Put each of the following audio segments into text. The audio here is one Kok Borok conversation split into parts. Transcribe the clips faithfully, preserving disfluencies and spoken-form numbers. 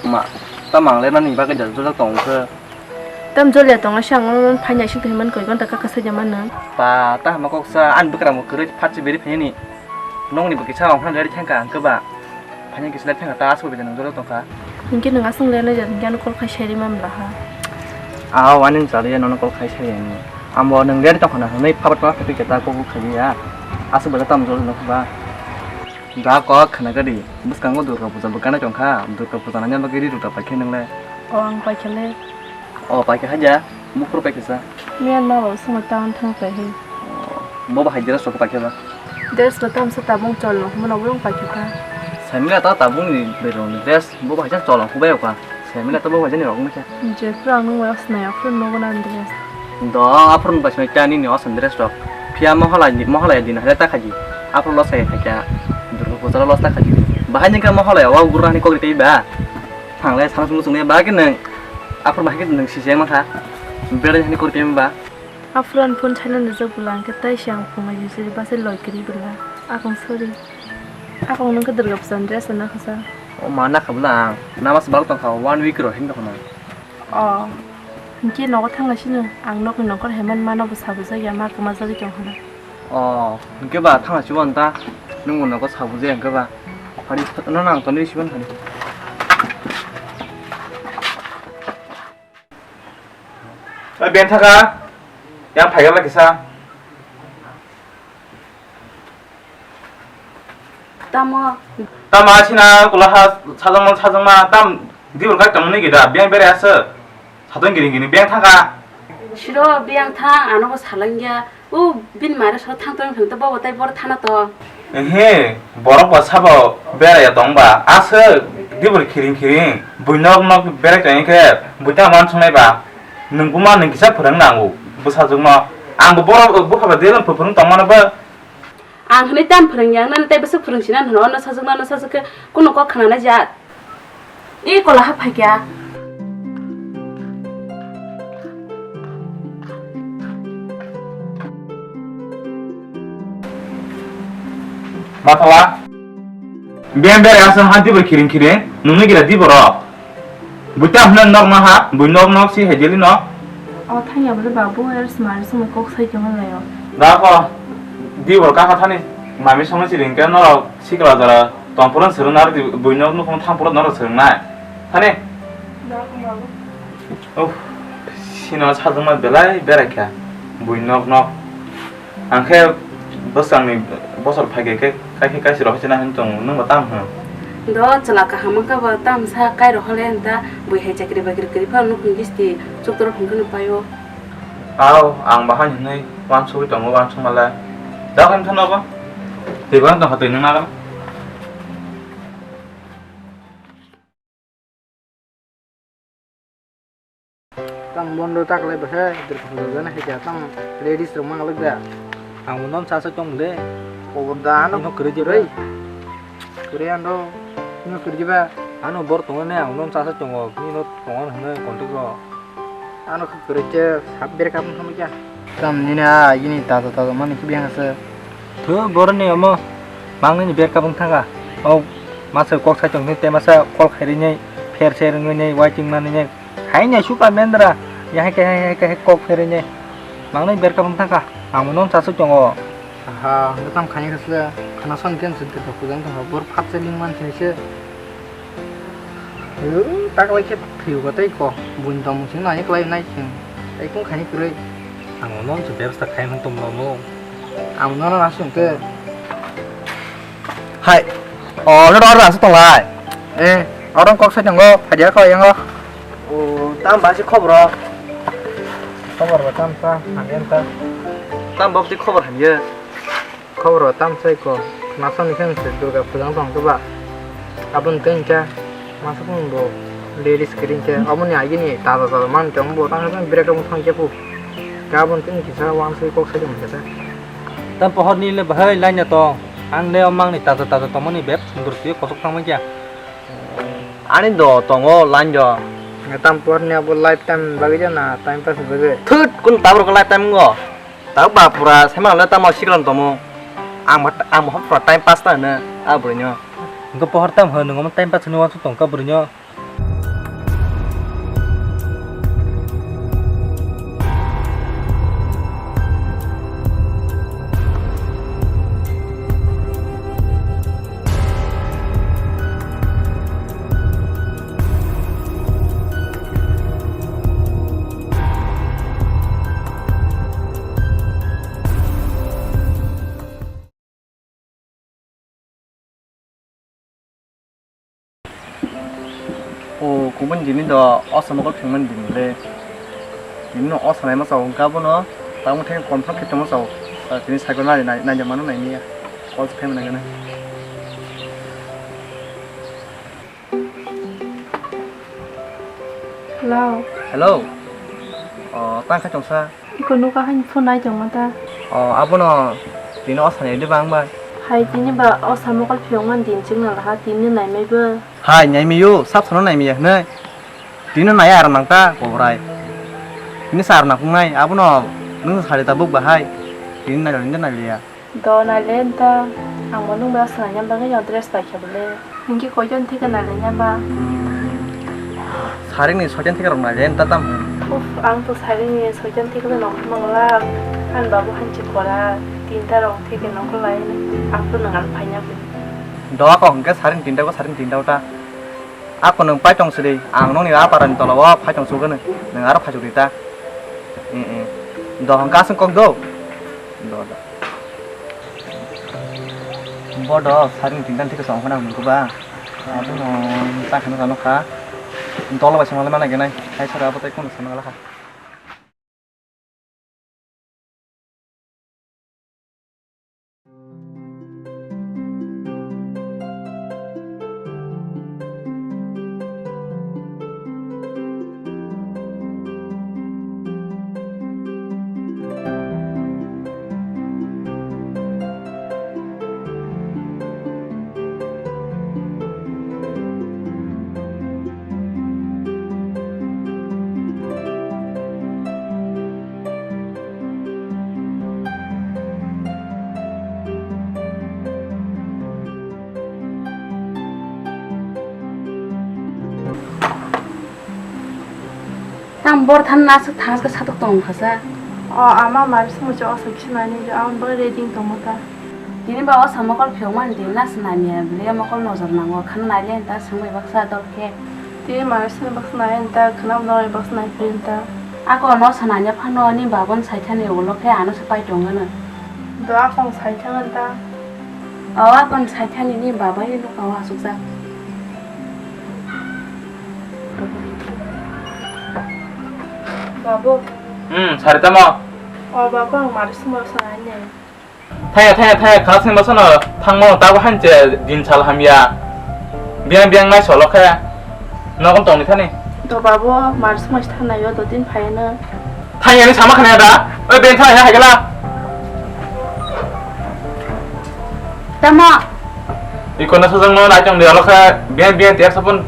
Ma, tamo ang le nani bagwi da jojak tong khe. Tam jolya tong se ang phaina sing tong man koi gonta kaka saja man nang. Pa, ta hama kok sa an bwkra mo kwrwi phat se beri phaini. Nongni bwkisa ang phan reri thangka ang khe ba. Phaini kisa le thangka ta asuk bidang jojak tong kha. Hinkhe nwng aswk le nai jani gyan kol khai seri man bla ha. Aw, ani chali ya nono kol khai seri ani. Ambo nwng reri tong khana hwnwi phabat phabat khe ta kok khai ya. Aswk bwkha tam jojak tong kha ba. Da kok khna gadi, bwskango Durga puja bwkana tongkha, Durga puja nangya bagwi ri rwta paikhe nwngle. O ang paikha le. O paikha haja, buphuru paikha sa. Miyan ma bo swngo town thang paikhe. Bo bahai dress rok paikha ba. Dress bo tamsa tabung chol no, mono bolong paikha ta. Samila ta tabung ni berong dress, bo bahai chol no, hubai oka. Semila to bo wajan ni rok mukhe. Je pura ang nung wayas nai, aphuru nogo na dress. Do, aphuru ni basma kya nini osan dress rok. Phiya mohala ni, mohala ya din hale ta khaji. Aphuru los khai khaja. Durga puja los ta khaji. Bahai ni ka mohala ya wa gurra ni kok ri ba. Thangle sana sung sung ba ke nang. Aphuru bahai ke nang si jeng ma kha. Bere ni kok ri ba. Aphuru an phone chhana nijak bwla ang khe tai se ang phungai jisiri basa loi kiri bwla. Akong sorry. Akong nung khe Durga puja ni dress na khasa. O ma na khabla ang. Namas bal tong kha one week ro hin tong kha. O. Hinkhe nogo thang lai sino. Ang nokni nokor heman mano bo sabu jagya ma kwma jagwi tong kha. O. Hinkhe ba thang lai sibon ta. Nung bo nogo sabu jagya hinkhe ba. Hari no nang toni sibon hari. Oi, ben thaka. Yang phaiga lagi sa. Tamo. Tamo asina kula ha sajang mal sajang ma tam di ul kai tong ni gida biang bere asa. Satong gini gini biang thaka. Siro biang thang ano ko salang ya. U bini mare so thang tong thang to bobo tai bor thana to. Ehe, borok bo sabo beraya tong ba, aswk dibor khiring khiring, bui nok nok berai tong khe, bui ta man sungnai ba, nwng buma nwng kisa phwrwng nango, bwsajwk no, ang bo borok bupha ba delen phwrwng tong mano ba. Ang hwnwi tam phwrwng ya, nani tai bwswk phwrwng sina hwno, no sajwk no, no sajwk khe, kuno kok khna nai jat. E kola ha phaikya. Mathala. Bem bere aswng ha dibo khiring khiring. Nungni gira dibo ro. Buta hwnna nok no ha. Bui nok nok si hejeli no. O thangya bole babu er smar sumai kok sai tongma layo. Da ko. Dibo kaka thani. Mami songni siring ke norok. Sikla jora tongphuru swrwng narwk di, buino nukhung thangphuru norok swrwngnai. Thani? Uff, sino sajwkma belai beraikha, bui nok nok. Ang khe bwskangni bosor phaikhe khe, kaikhe kaisa rok china hinwi tongo, nwngbo tamo hwn? Do chwla kaham wngkha bo, tamsa kairok hole da bui hai chakri bakri kwrwi phano nukhung gisti chuktorok hwnkheno paio. Aw, ang bahai hinwi uansugwi tongo, uansukmalai. Dagwimtha nogo? Twi bang tongkha twi nung nagana. Tang bondo taklai bahai, dirkhono jana hai kya tang ladies rok mangalak da. Ang bono msa sa tong le. Kobo da ano kwrwi di bai. Kwrwi ando, ino kwrwi ba? Ano bor tongo ne, ang nom chasa tongo, bini no tongo hwnwi contact rw. Ano khe kwrwi khe sab berekha wng thangma kya? Tam nini a agini tato tato mani khe biyang se. Tho boroni omo mangnini berekha wng thangkha. O masa kok sai tongni tei masa call khairwi nai, pher ser wngwi nai, waiting manwi nai. Hai nai suka mendra, ya hai khe hai khe kok pherwi nai. Mangnini berekha wng thangkha, ang nom chasa tongo. Aha, hwnkhe tamo khaina khe se khwnason khe se Durga puja wng tongkha, bor phat se ling man sini se. Hwng, taklai khe thwiyo tei ko, buini tongmung sini nai kwlai nai chwng. Tei kung khaina kwrwi. Ang no se bebsta khai hwn tong mano. Ang no no aswng khe. Hai, o no oro aswk tonglai. Eh, oro kok sai tongo, phadia kho yango. O, tam ba se khobor o. Khobor ba tam sa, hamya ta. Tam ba twi khobor hamya. Khobor o tam sai ko. Nasani khe se Durga puja wng tong ba. Aboni tei khe masa phone bo ladies kering khe. Aboni agini taja taja man tong bo tang tang bere tong thang khe pu. Aboni tei kisa wansai kok sai tong khe. Tam pohor ni le bahai laina tong. Ang le o mangni taja taja tongmani beb sundur twi kosok thangma kya. Ani do tongo line jo. Tam por ni abo lifetime bagwi jana time pass bagwi. Thut kun tabur ko lifetime ngo. Tabuk ba pura sema le tamo siklam tomo. Ang ma ang ma pura time pass ta na a bwrwi nyo. Go pohor tam ho nungo time pass ni wansuk tong ka bwrwi nyo. O kubun dini do osa mokol phengmani din le. Dini no osa naima sao hwnkha bono, tamo theng confirm khe tongma sao. Tini cycle nai nai nai mano nai niya. Call se phai mano gana. Hello. Hello. O, tang kha chongsa. Iko nuka hain phone nai tongma ta. O, abono tini osa nai de bang bai. Hai tini ba osa mokol phiyok man din ching na laha tini nai mai bo. Hai, nai miyo, sab sono nai miya hwnwi. Tini nai aram nang ta, kobrai. Tini sa aram nang nai, abono nung sari ta buk bahai. Tini nai nai nai liya. Do nai le ta, ang bo nung ba sa nai bagwi yo dress bai khe bole. Hingke koijon thike nai le ba. Saring ni soitan thike rok nai le ta tam. Uf, ang to saring ni soitan thike le nong mangla. An babu han chi kora, tinta rong thike nong lai. Ang to nang an phai nya. Do ako hingke saring tinta ko saring tinta ta. Ako nwng paitong sidi, ang nokni a parani tola o paitong sugano, nwng aro phaichuk di ta. Eh, eh. Dohon kasung kok do. Do, do. Bodo, saring tintan thik song khana mungkuba. Abono ta khana jano kha. Dolo bai songma le mana genai. Hai sara abo tai kono songma la kha. Tam bor than na aswk thangas khe satok tong kha sa. O ama mari sumui cha aswk khe nani je aboni bagwi ready wng tongma ta. Tini ba o sa mokol phiyok mani di na se nai miya bwlai mokol nojor nango khana nai le ta swngbai baksa dol khe. Tini mari sumui baksa nai ta khana nai baksa nai phiri ta. Ako no sa nai phano ni babon sai thani ulo khe ano se pai tong gano. Do akong sai thang ta. O akon sai thani ni baba ni nukao aswk jak. Babu. Hmm, sari tamo. O babu, ang mari sumui sanai ne. Thaya, thaya, thaya, khana sengba sono thangmo tago hanche din sal hamya. Biang biang nai solo khe. Nogon tongni thani. To babu, mari sumui thanai yo do din phai no. Thaya ni sama khana da. Oi ben thaya hai gala. Tamo. Iko na sajang no nai tong de alo khe biang biang tiar sapun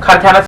khar khana.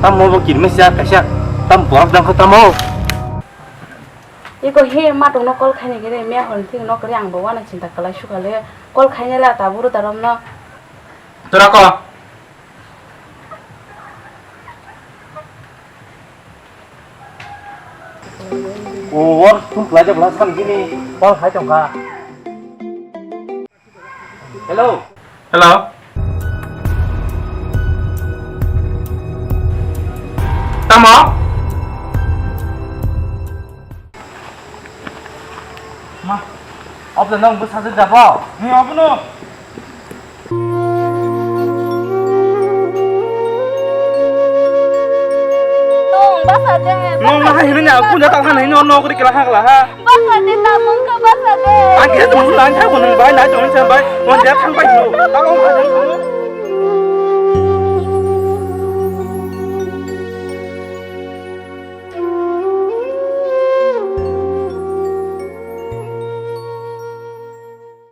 Tamo bo kirmesa kaisa tam borok dangkho tamo. Iko he matungno call khaini khe re, miya hwn thik nok kri ang bo wana chinta kalai sukha le call khaini la ta buru ta romno. Tora ko. O wor tum plai de bla san gini call khai tongkha. Hello. Hello. Tamo? Ma, obda nang bwsa se jabo? Ni abono. Tong basa de. Nong na hai ni aku na ta han ni no no kri kala ha kala ha. Basa de ta mung ka basa de. Ang khe tong lang tha ko nang bai na tong sa bai. Mon dia thang bai no. Ta long ha.